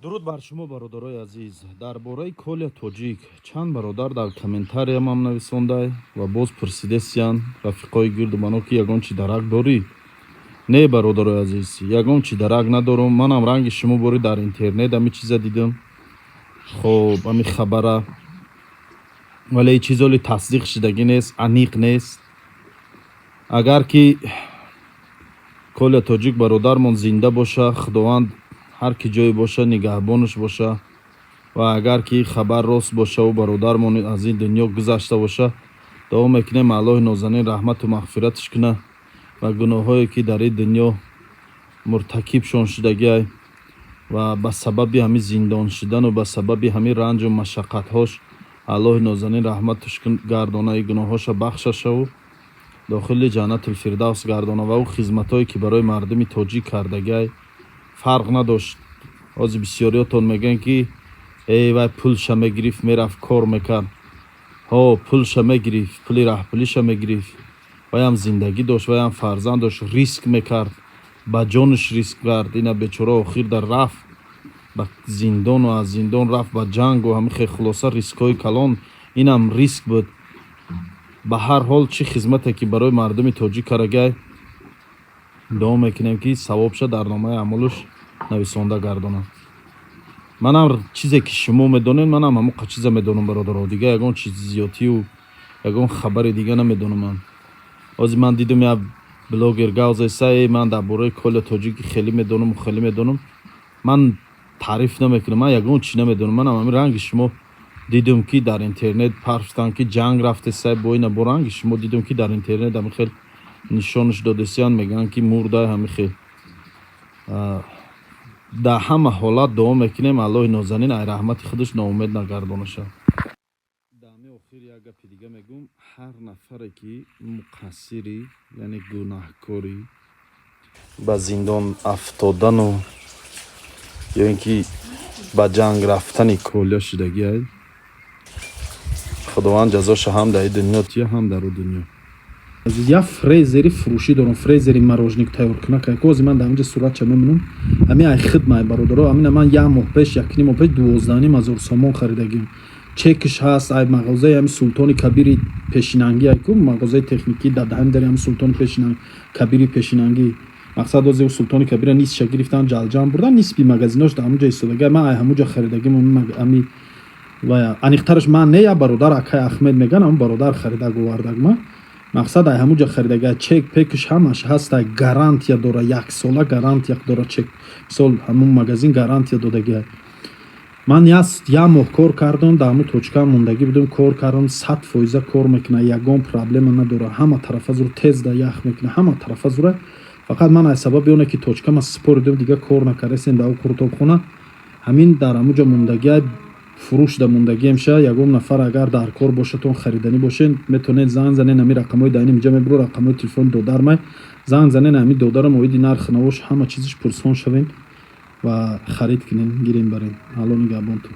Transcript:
Дуруд бар шумо, бародарои азиз. Дар бораи Коля Тоҷик чанд бародар дар комментариямам нависондай ва боз пурсидесиян рафиқои гирду мано, ки ягон чи дарак дорӣ. Не, бародарои азиз, ягон чи дарак надорам. Манам ранги шумо бори дар интернет ҳами чиза дидам. Хоб, ҳами хабара, вале ин чиз оли тасдиқ шудагӣ нест, аниқ нест. Агар ки Коля Тоҷик бародармон зинда боша, Худованд ҳар ки ҷое боша, нигаҳбонаш боша. Ва агар ки хабар рост бошаву бародармон аз ин дунё гузашта боша, дуо мекунем, Аллоҳи нозанин раҳмату мағфираташ куна ва гуноҳҳое, ки дар ин дунё муртакибшон шудагиай ва ба сабаби ҳамин зиндон шудану ба сабаби ҳамин ранҷу машаққатҳош, Аллоҳи нозанин раҳматаш гардона, ин гуноҳҳоша бахшашаву дохили Ҷаннатулфирдавс гардона. Ва ӯ хизматҳое, ки барои мардуми тоҷик кардагиай, фарқ надошт. Ҳозир бисёриётон мегӯянд, ки эй, вай пулша мегирифт, мерафт, кор мекард. Ҳо, пулша мегирифт, пули раҳпулиша мегирифт. Вайам зиндагӣ дошт, вайам фарзанд дошт, риск мекард, ба ҷонаш риск кард. Ина бечора охир дар рафт ба зиндону аз зиндон рафт ба ҷангу ҳамин хел. Хулоса, рискҳои калон, инам риск буд. Ба ҳар ҳол, чӣ хизмате ки барои мардуми тоҷик кардагай, дуо мекунем, ки савобша дар номаи аъмолаш нависонда гардонад. Манам чизе ки шумо медонед, манам ҳамон чиза медонам, бародаро. Дига ягон чизи зиёдтию ягон хабари дига намедонам. Ман ҳозир ман дидум, як блогер гав зеса: «Эй, ман дар бораи Коля Тоҷики хеле медонам, хеле медонам». Ман таъриф намекунам, ман ягон чӣ намедонам. Манам ҳамин ранги шумо дидум, ки дар интернет парфтан, ки ҷанг рафтеса бо ина. Бо ранги шумо дидум, ки дар интернет ҳамин хел нишонаш додесиян, мегӯянд, ки мурда. Ҳамин хел. Дар ҳама ҳолат дуо мекунем, Аллоҳи нозанин ай раҳмати худаш ноумед нагардонаша. Даҳами охир як гапи дига мегӯм: ҳар нафаре ки муқассири, яъне гунаҳкори ба зиндон афтодану ё ин ки ба ҷанг рафтани Коля шудагиай, Худованд ҷазоша ҳам дар ин дунё тия, ҳам дар ӯ дунё. Як фрезери фурӯшӣ дорам, фрезери мороженик тайёркунак. Ҳозир ман дар инҷа суратча мемонам. Ҳамин ай хидмай, бародаро. Ҳамина ман як моҳ пеш, якним моҳ пеш 12,5 ҳазор сомон харидагим. Чекш ҳаст. Ай мағозаи ҳами Султони Кабири пешинангӣ, айку мағозаи техникӣ дар даҳами дари ҳами Султони Кабири пешинангӣ. Мақсад, ҳозир Султони Кабира нисфша гирифтан, ҷалҷам бурдан, нисфи магазинош дар ҳамуҷа истодага. Ман ай ҳамуҷа харидагим. Ами ва аниқтараш ман не, як бародар, акай Ахмед меган, ҳамн бародар харидаг овардаг. Ма мақсад, ай ҳамуҷа харидага. Чек пекш ҳамаш ҳаста, гарантия дора, яксола гарантия дора чек. Мисол, ҳамун магазин гарантия додагиа. Ман як моҳ кор кардам, дар ҳамун точка мондагӣ будам, кор кардам. 100 фоиза кор мекунад, ягон проблема надора, ҳама тарафа зур тез да ях мекунад, ҳама тарафа зура. Фақат ман аз сабаби оне ки точкама супоридам, дига кор накардастем дар қурутобхона. Ҳамин дар ҳамуҷа мондагиа, фурӯш да мондагием ша. Ягон нафар агар дар кор бошатон, хариданӣ бошед, метавонед занг занед. Ҳамин рақамҳои дар инҷа мебуро, рақамҳои телефони додармай. Занг занед, ҳамин додарам оиди нархи навош, ҳама чизиш пурсон шавем ва харид кунем, гирем, барем. Алло нигаҳбонтон.